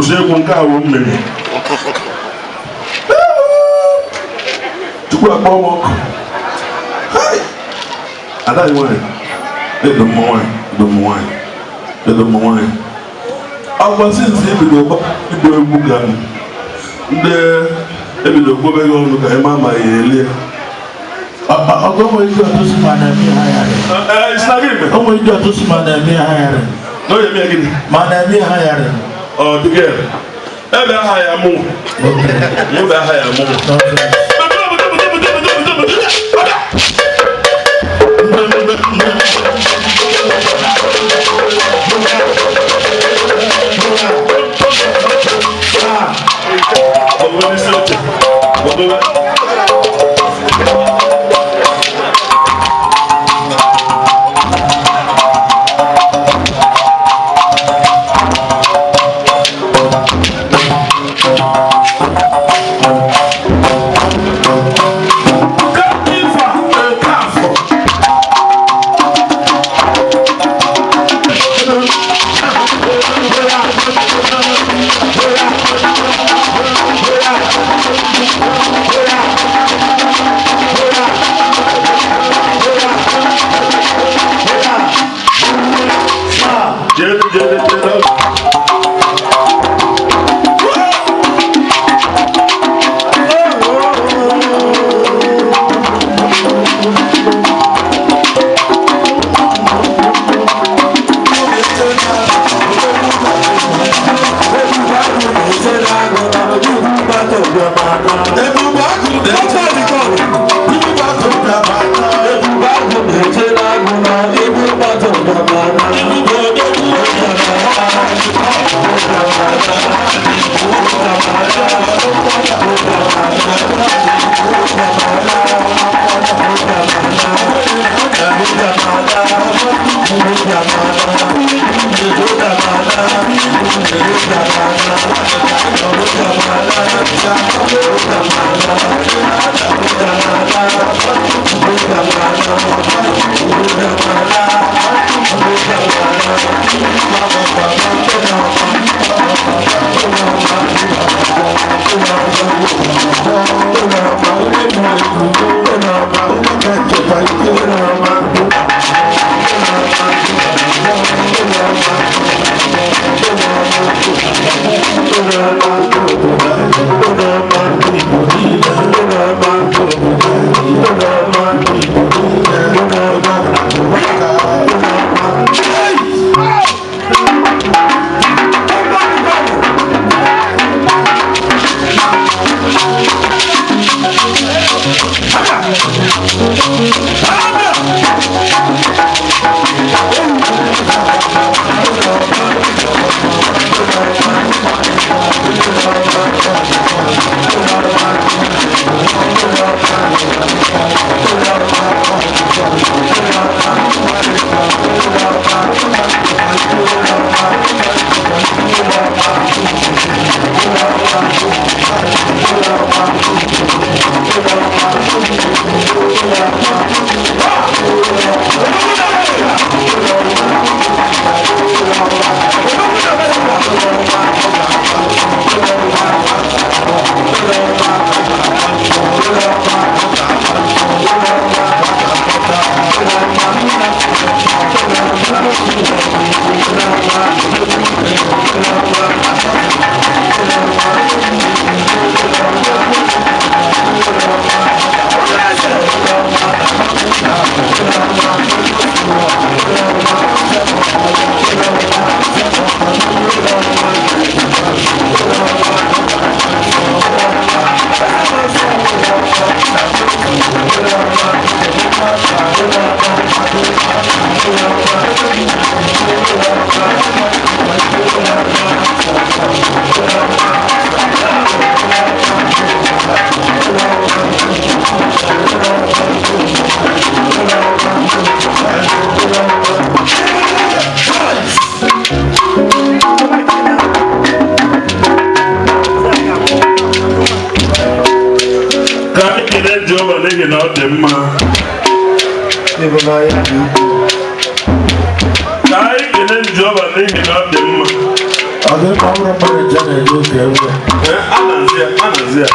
Kwụsị egwu nke awụ mmiri. Chukwu akpọ m ọkụ. Hai! Ada anyị nwanyị, edo mma nwanyị, edo mma nwanyị, edo mma nwanyị. Agwa since ebido igba egwu ka ndị ebido gbobe gị ọnụ ka ịma ma ya elie. Ọgọ nwere iji ọtụtụ ma na-eme ha yarị. Ee, isi na gịnị mere? O nwere iji ọtụtụ ma na-eme ha yarị. Na onye eme gịnị? Ma na-eme ha yarị. Ọ dị gị ebe aha ya mụ. Mụ bụ aha ya mụ. Jere, jere, jere. Ka anyị kelee Jehova n'ihi na ọ dị mma. Ka anyị kelee Jehova n'ihi na ọ dị mma. Ọ ga-eme ọbụrụ mmadụ nche na-eje ụka ebe. Ee, a na-azị ya, a na-azị ya.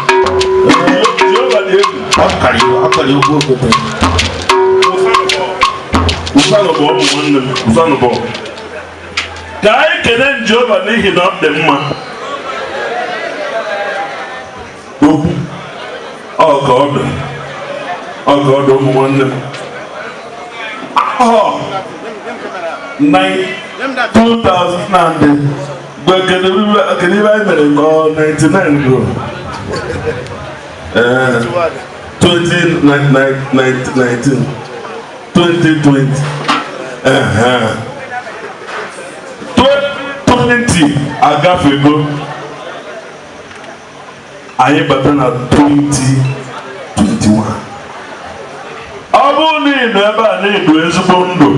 Jehova dị egwu. Ọ karịrị okwu obodo. Ụsanụ bụ ụmụ nwanne m, ụsanụ bụ. Ka anyị kelee Jehova n'ihi na ọ dị mma. Okwu ọ ka ọ dị, ọ ka ọ dị ụmụ nwanne m. Ahọ 2000 and gwe kedu ibe anyị mere ka ọ 99 bro. Ee, 2019, 2020, ehe, 2020 agafego, anyị bata na 2021. Ọ bụrụ na ị nọ ebe a na-edu ezigbo ndụ,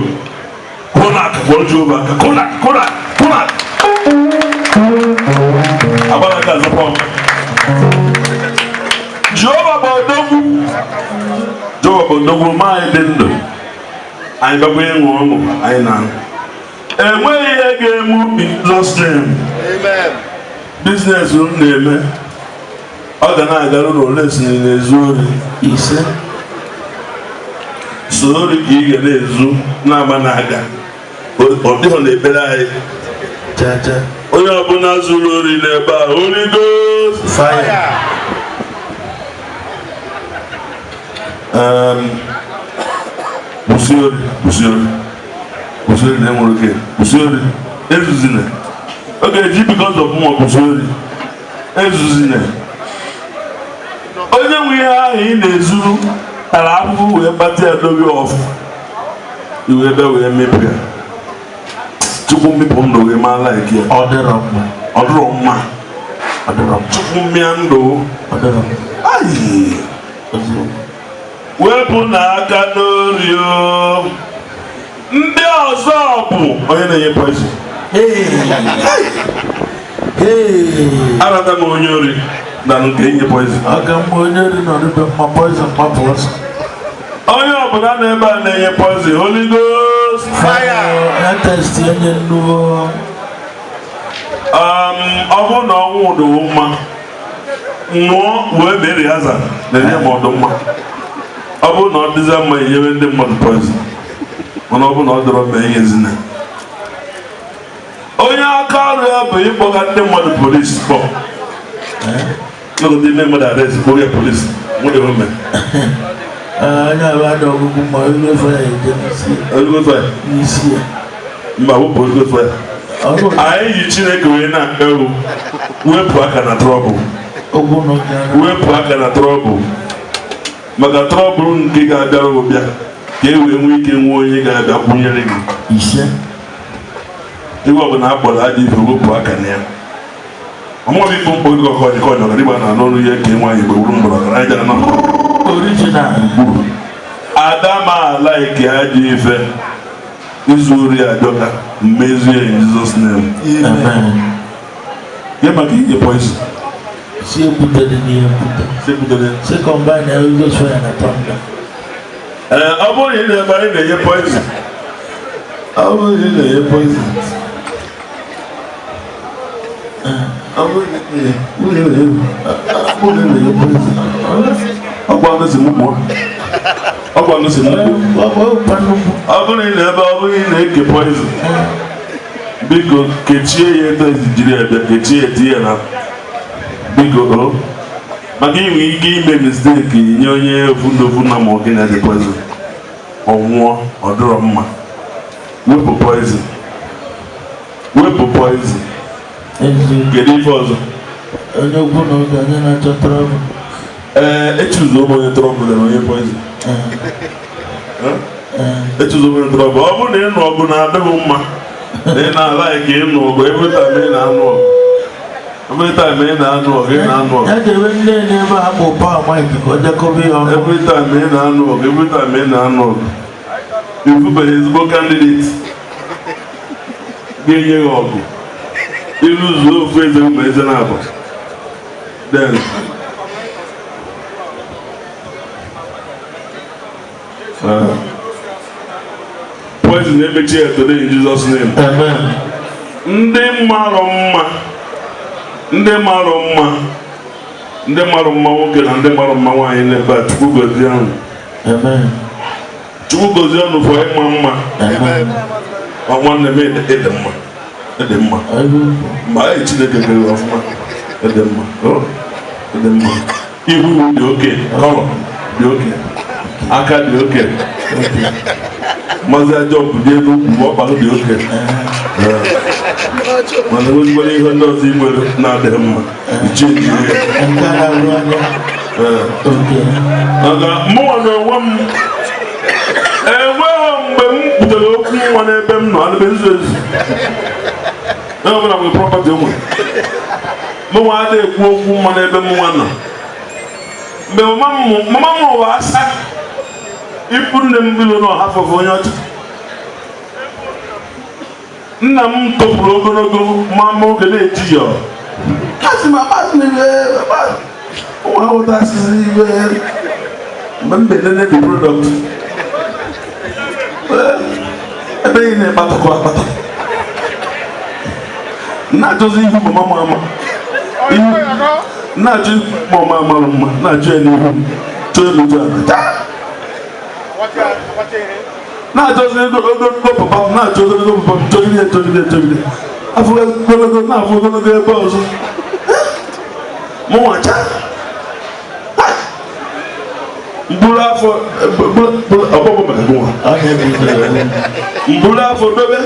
kụnak kpọrọ Jehova aka, kụnak kụnak kụnak agbara aka azụkwa m. Jehova bụ odogwu, Jehova bụ odogwu. Ma anyị dị ndụ, anyị bakwa ịṅụ ọṅụ anyị na-aṅụ, enweghị ihe ga-emu in Jesus name. Business m na-eme, ọ ga na-agara ụlọ ole si na-ezu ori. Ise. So ori ka ị ga na-ezu na-agba na-aga, ọ dịghị n'ekpere anyị. Cha cha. Onye ọbụla zuru ori n'ebe a, Holy Ghost fire. Kwụsị ori, kwụsị ori, kwụsị ori. Na-enwere oke kwụsị ori, ezuzina. Ọ ga-eji because of nwa kwụsị ori, ezuzina. Onye nwe ihe ahụ ị na-ezuru tara ahụhụ wee kpata ya, dobe ọfụ iwe ebe wee mepụ ya. Chukwu mmepụ ndụ wee maa like ya. Ọ dịrọ mma. Ọ dịrọ mma. Ọ dịrọ mma. Chukwu mmịa ndụ. Ọ dịrọ mma. Ayi. Eziokwu. Wepụ n'aka n'ori o. Ndị ọzọ bụ onye na-enye poison. Hey! Hey! Arata m onye ori na nke inye poison. Ọ ka mma onye ori nọdụ be mma, poison mapụ ọsọ. Onye ọbụla nọ ebe a na-enye poison, Holy Ghost fire. Ya test enye nnuo. Ọ bụrụ na ọnwụ dịwo mma, nwụọ wee mee rehearsal na-enye m ọdụ mma. Ọ bụrụ na ọ dịza mma, enyewe ndị mmadụ poison, mana ọ bụrụ na ọ dịrọ mma, enyezina. Onye aka ọrụ ya bụ ịkpọga ndị mmadụ polisi, kpọ nọgide ime mmadụ arrest, kpọga ya polisi, nwere ome. Onye abụ ada ọgụgụ ma onye fire eje n'isi. Holy Ghost fire. N'isi ya. Mba, wepụ Holy Ghost fire. Ọrụ. Anyị ji Chineke wee na-akpa ewu. Wepụ aka na trouble. Okwu na ụka. Wepụ aka na trouble, maka trouble nke ga-abịara ụbịa ka e wee nwee ike nwee onye ga-abịa kwụnyere gị. Ise. Iwe ọbụla a kpọrọ ajọ ife, wepụ aka na ya. Ọmụọ bụ ikpo mkpọ gị ọkọ ọdịkọ ọdịkọ dịgba na n'ọnụ ihe ka nwaanyị igbe wuru mgbọrọ anyị jara nọ. Original. Adama like ajọ ife, izu ori ajọka, mmezu ya in Jesus name. Amen. Nye maka inye poison. Si ebutere n'ihe mbute. Sekwutere. Si combine na Holy Ghost fire na thunder. Ee, ọ bụrụ na ị na-ebe anyị na-enye poison, ọ bụrụ na ị na-enye poison, ọ bụrụ na ị na-enye poison, ọgwa anụ si m gbuo, ọgwa anụ si m gbuo. Ọ bụ ụkwa nnukwu. Ọ bụrụ na ị na-ebe, ọ bụrụ na ị na-eke poison, biko kechie ya etu esi jiri ya bịa, kechie ya, tinye ya na, biko o, maka inwe ike ime mistake nye onye ofu na ofu na ma ọ gị na dị poison, ọ nwụọ, ọ dịrọ mma. Wepụ poison, wepụ poison. Eziokwu. Kedu ife ọzọ? Onye okwu na ụka, onye na-achọ trouble. Ee, echuzo m onye trouble na onye poison. Echuzo m onye trouble. Ọ bụrụ na ịnụ ọgụ na-adịghị mma, na ị na-ala ka ịnụ ọgụ every time ị na-anụ ọgụ, every time ị na-anụ ọgụ, ị na-anụ ọgụ. Ya debe nne n'ebe a kpụ pawa Mike ka ọ jakọba ihe ọnụ. Every time ị na-anụ ọgụ, every time ị na-anụ ọgụ, ifubeghị ezigbo candidate ga-enye gị ọgụ, ịlụzuo ofu eze ụmụ eze na-abụ, then poison emechi ya today in Jesus name. Amen. Ndị marụ mma, ndị marụ mma, ndị marụ mma nwoke na ndị marụ mma nwaanyị n'ebe a, Chukwu gozie unu. Amen. Chukwu gozie unu for ịma mma. Amen. Ọ nwanne m, ịdị mma, ịdị mma. Mgbe anyị Chineke mere ọfụma, ịdị mma. Oh, ịdị mma. Ihu dị oke, colour dị oke, aka dị oke, mazi ajọ dị elu ugwu, ọkpalụ dị oke. Mana enwezikwara ihe ndị ọzọ i nwere na-adịghị mma, iche ji ya. Nke a na-arụ anya. Okay. Maka mụnwa na onwe m, enweghị mgbe m butere okwu nwa n'ebe m nọ. Ana m ezu ezu ebe ọbụla nwere property o nwere. Mụnwa adịghị ekwu okwu mma n'ebe m nwa nọ. Mgbe mama m ụwa asa ikwu nne m bilo na ọha fọfọ onye ọcha, nna m topụrụ ogologo ma ma oge na-eji ya. Asị m amasị m ibe ụmụ aghọta asịsị ibe Mgbe m belele the product ebe ị na-ekpatakọ akpata, na-achọzi ihu mama m ama ihu, na-achọ ihu mama amarụ mma, na-achọ ya n'ihu m, chọọ elu chọọ ala, na-achọzi ogologo papa m, na-achọ ogologo papa m, chọgide, chọgide, chọgide, afọ ogologo na-afọ ogologo ebe ọzọ mụ nwacha mburu afọ ọgbọgbọ maka gị nwa. Ọ na-ebutere. Mburu afọ dobe.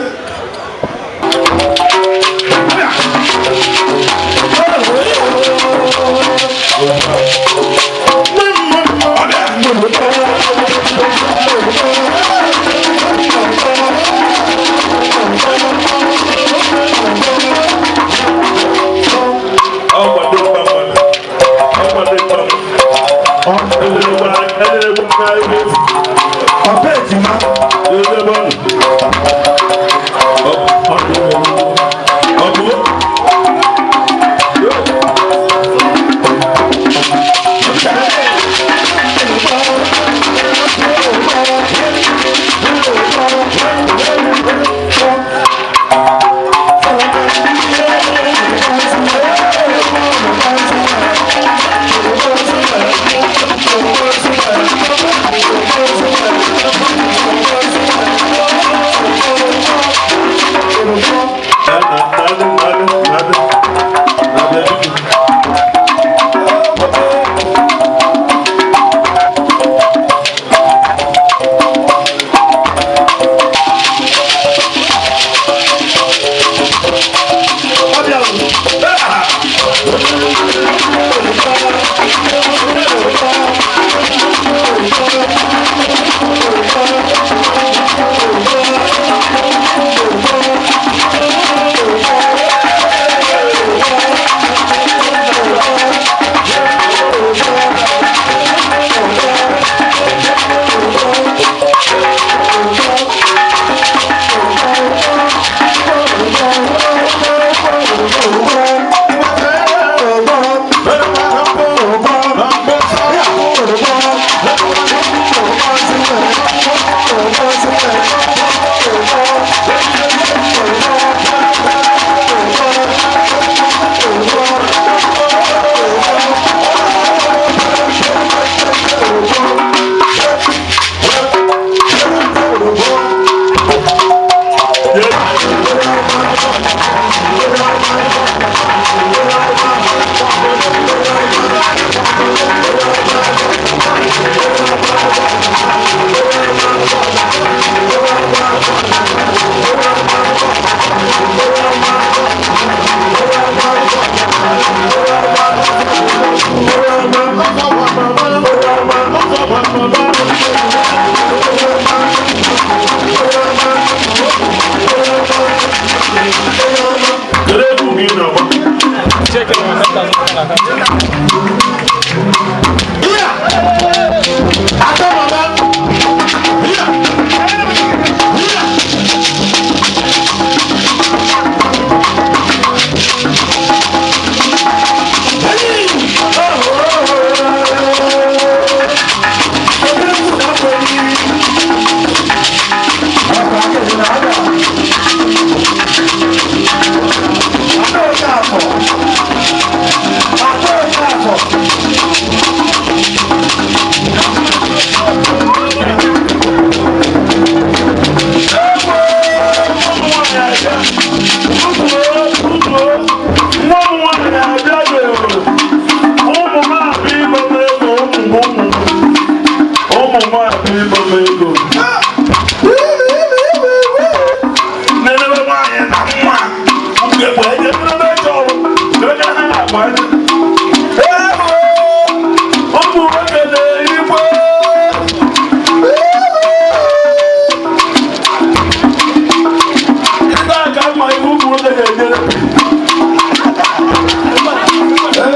Ọ kwado mkpa mmadụ, ọ kwado mkpa mmadụ. Papa ejima. Ebe ọ nọ. Ọ bụ Ụmụ nwaanyị ịgba m ego. Nenebe nwaanyị na nwa. Mgbe eje ebe chọrọ. Ebe ha na-agba anya. Ụmụ nwoke na-erikwa. Ndị a ka mma ihe ụmụ nwoke na-ejere.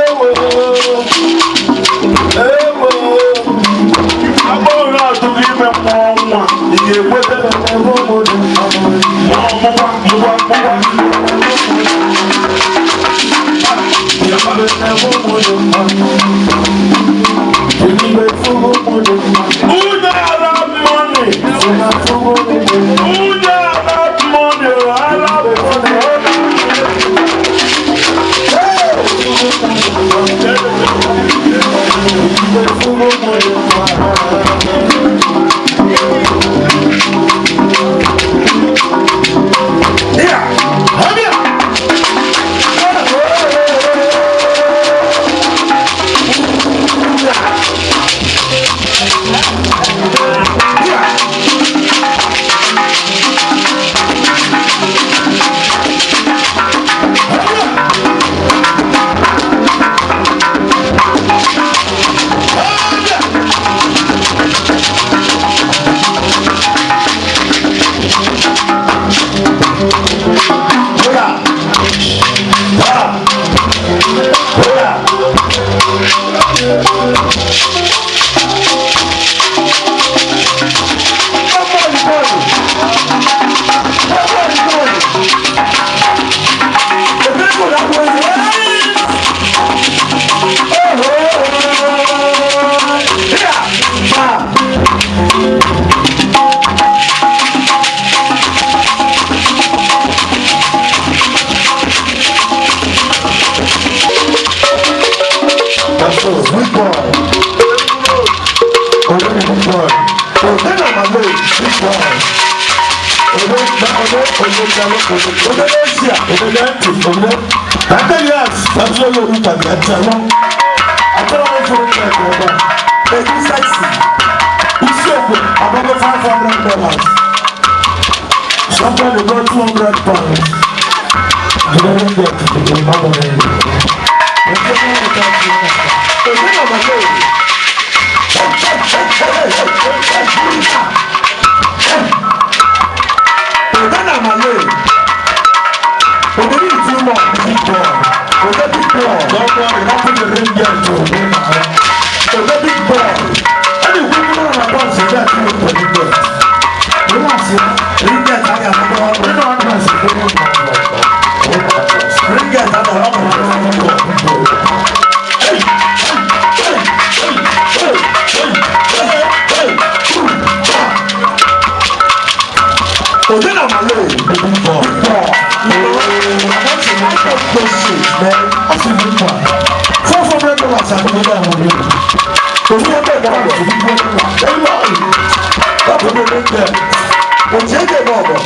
Ewo. Ewo. Agbọghọ na-atụghị ime mmụọ nwa, ị ga-ekweta? Mụọ mụkwa mụkwa mụkwa. Nwunye Arab money. Nwunye Arab money. Arab money. Big boy. Ode big boy. Ode na ma le big boy. Ode na ode ode na ode ode n'esia ode na ntị ode. Tata yas tatu oyo oru tàbí ati àwọn. Atọ́wọ́ wọn fún mi ẹ̀kọ́ ọba. Èyí sẹ́ksì. Isi òkú àbọ̀bọ̀ $500. Somebody got £200. You don't get to the mama. Ode na ma le. Ode na ma le. Ode ní ìtumọ̀ big boy. Ode big boy. Don't worry, not put the ring girl to obey now. Ode big boy. Ẹni ìwé mímọ́ náà bá ṣe bí àti ìwé pẹ̀lú bẹ́ẹ̀. Relax ya. Ringgit ayé àkọ́kọ́. Nínú àwọn àṣẹ tó ní ìgbà. Ringgit ayé àkọ́kọ́. Ode na ma le. Big boy. Boy. You know, I want to like that bullshit, man. Ó sì ní ìgbà. $400 àkọ́kọ́ náà wọlé. Òfin ẹgbẹ́ ìdáwọ̀ Ẹ̀rọ ìlú ring girl. Òtí ẹgbẹ́ ìbọ̀bọ̀.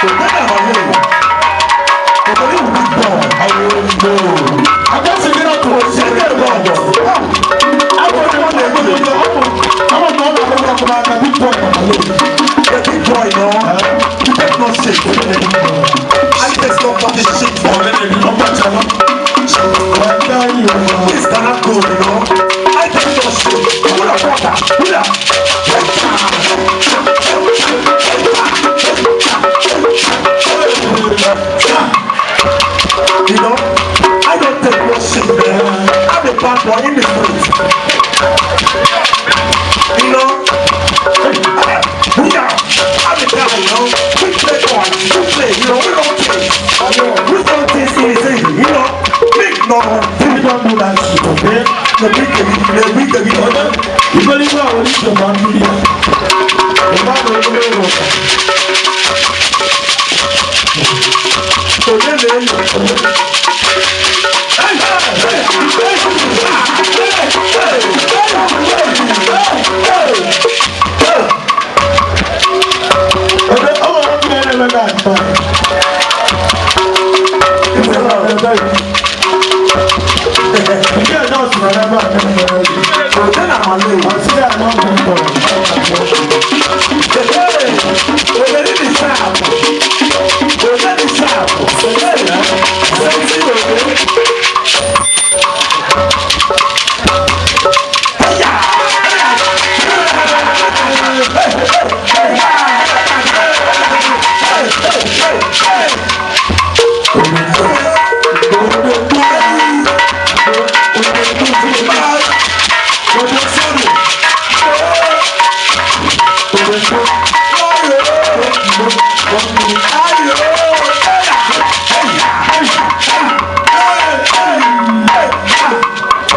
Ode na ma le. Ode ní big boy. Àjọṣe kí náà tó Òtí ẹgbẹ́ ìbọ̀bọ̀. Àwọn ọmọ ọmọ ọmọ ọmọ ọmọ ọmọ ọmọ ọmọ big boy màmá lé. The big boy, no. You take no shit. I take no fucking shit. Ọ̀rẹ́ mi ní ọgbà tí a lọ. Ọ̀gá yìí ọ̀rọ̀. This cannot go, you know. I take no shit. Who the fuck? Who the? You know, I don't take no shit, man. I'm a bad boy in the street. You know, who the? I'm a guy, you know. We play boy, we play, you know, we don't play. We don't take anything, you know. Big no, We don't do that shit, okay? the big, the big, the big. Ìgbẹ́lẹ́gbẹ́ àwọn oníṣòwò ń bí i. Ìgbà wo ló ń lò? Òde lè yọ. Ọ̀dọ̀ ọmọ ọmọ ẹni ẹ̀rọ náà ta. Ode na Malay. Ọsị ya na ọgwụ mkpọrọ. Ode ní sáàpù. Ode ní sáàpù. Sẹ́ńtì ode.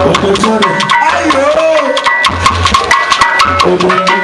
Ode sọ̀rọ̀. Ayo! Ode mbụ.